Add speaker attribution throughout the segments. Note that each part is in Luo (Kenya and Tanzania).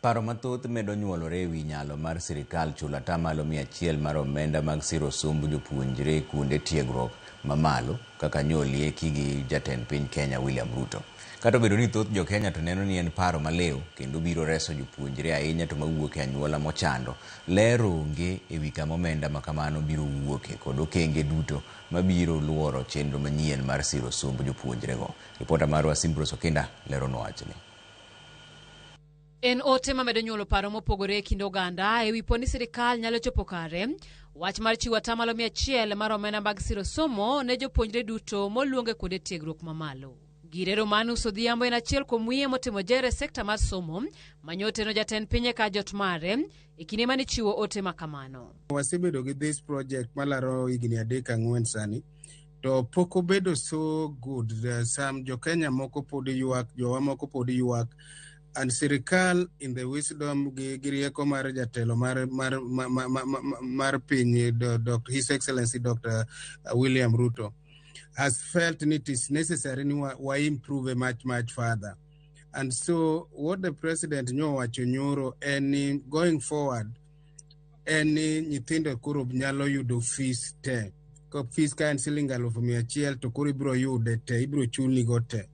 Speaker 1: Paro mathoth medo nyuolore e wi nyalo mar sirikal chulo 100% mar omenda mag siro somb jopuonjre kuonde tiegruok mamalo kaka nyolieki gi jatend piny Kenya William Ruto. Kata obedo ni thoth jokenya to neno ni en paro maliw kendo biro reso jopuonjre ahinya to mawuok e anyuola mochando, ler onge e wi kama omenda ma kamano biro wuoke kod okenge duto mabiro luoro chenro manyien mar siro somb jopuonjrego. Ripota marwa Simbrose Okinda leronwa wachni.
Speaker 2: En ote mamedo nyuolo paro mopogore e kind oganda e wi po ni sirikal nyalo chopo kare wach mar chiwo 100% mar omenda mag siro somo ne jopuonjre duto moluong e kuonde tiegruok mamalo. Gire Romanus Odhiambo en achiel kuom wiye motimo jere e sekta mar somo manyoteno jatend piny e kajot mare e kinde mane ichiwo ote ma kamano.
Speaker 3: Wasebedo gi this project malaro higni 3 4 sani to pok obedo so good. Some jo Kenya moko pod ywak, jowa moko pod ywak and sirikal in the wisdom gi rieko mar jatelo mar mar ma, ma, ma, ma, mar piny Dr. His Excellency Dr. William Ruto has felt it is necessary ni wa improve much much further. And so what the president nyowacho nyoro en ni going forward en ni nyithindo koro nyalo yudo fees te. Ko fees ka en siling 100,000 to koro ibiro yude te, ibiro chulnigo te.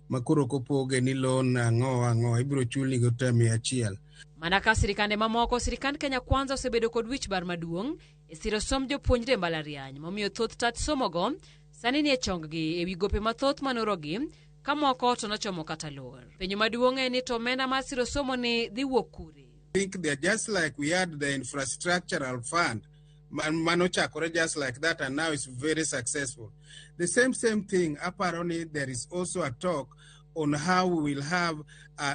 Speaker 3: Ma koro kopoge ni loan ang'o ang'o, ibiro chulnigo te 100.
Speaker 2: Mana ka sirikande mamoko, sirikand Kenya Kwanza osebedo kod wich bar maduong' e siro somb jopuonjre e mbalariany, momiyo thoth tat somogo sani nie chonggi ewi gope mathoth manorogi ka moko to nochomo kata lor. Penjo maduong' en ni to omenda mar siro somo ni dhi wuok kure?
Speaker 3: Think they are just like we had the infrastructural fund manochakore just like that and now it's very successful. The same thing, apparently there is also a talk on how we will have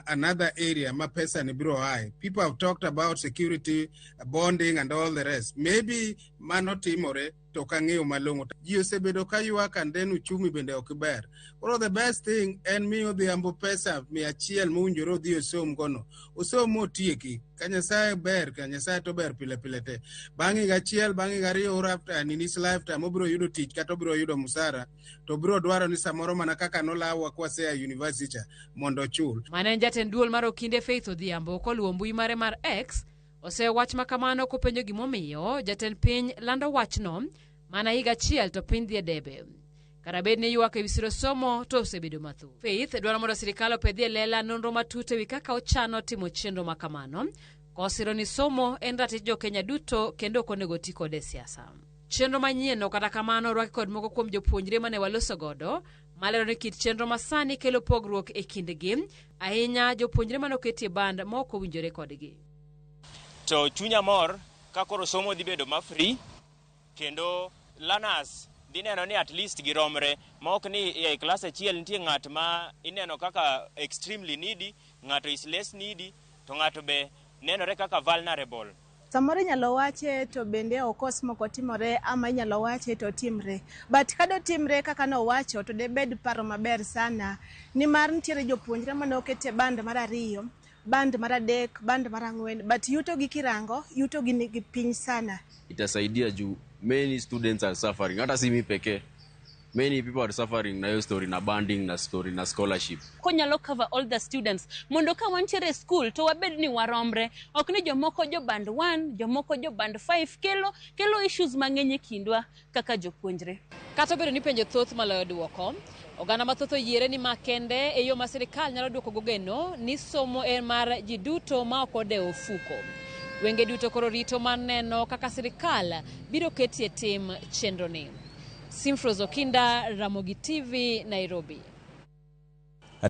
Speaker 3: another area ma pesa ni biro ae. People have talked about security, bonding and all the rest. Maybe mano timore to ok ang'eyo malong'o. Ji osebedo ka ywak and then uchumi bende ok ber. Koro the best thing en miyo Odhiambo pesa 100 mowinjore odhi osom gono. Osom motieki. Ka Nyasaye ber, ka Nyasaye to ber pile pile te. Bang' higa achiel, bang' higa ariyo or after and in his lifetime obiro yudo tich kata obiro yudo musara to obiro dwaro ni samoro mana kaka nolawa kwasea university cha mondo ochul.
Speaker 2: Mano en jatend duol mar Okinde Faith Odhiambo koluwo mbui mare mar X osewach ma kamano kopenjo gimomiyo jatend piny lando wachno mana higa achiel to piny dhi e debe. Kata bed ni ywak ewi siro somo to osebedo mathoth. Faith dwaro mondo sirikal opedhi e lela nonro matut ewi kaka ochano timo chenro ma kamano kosiro ni somo en ratich jokenya duto kendo ok onego ti kode e siasa. Chenro manyienno kata kamano orwaki kod moko kuom jopuonjre mane waloso godo malero ni kit chenro masani kelo pogruok e kindgi ahinya jopuonjre mane oketie band ma ok owinjore kodgi.
Speaker 4: To chunya mor ka koro somo dhi bedo ma free kendo learners dhi neno ni at least giromre ma ok ni e klas achiel nitie ng'at ma ineno kaka extremely needy, ng'ato is less needy to ng'ato be nenore kaka vulnerable.
Speaker 5: Samoro inyalo wache to bende okos moko timore ama inyalo wache to timre. But kadotimre kaka nowacho to debed paro maber sana nimar nitiere jopuonjre mane oket e band mar 2, band mar 3, band mar 4, but yuto gi kirango, yuto gi nigi piny sana.
Speaker 6: Itasaidia juu many students are suffering, hata si mi pekee. Many people are suffering na hiyo story na banding na story na scholarship.
Speaker 7: Konyalo cover all the students mondo ka wantiere e school to wabed ni waromre, ok ni jomoko jo band 1, jomoko jo band 5 kelo issues mang'eny e kindwa kaka jopuonjre.
Speaker 2: Kata obedo ni penjo thoth maloyo duoko, oganda mathoth oyiere ni ma kende e yo ma sirikal nyalo duoko go geno ni somo en mar ji duto ma ok odewo ofuko. Wenge duto koro rito mar neno kaka sirikal biro ketie tim chenro ni. Simfrose Okinda, Ramogi TV, Nairobi.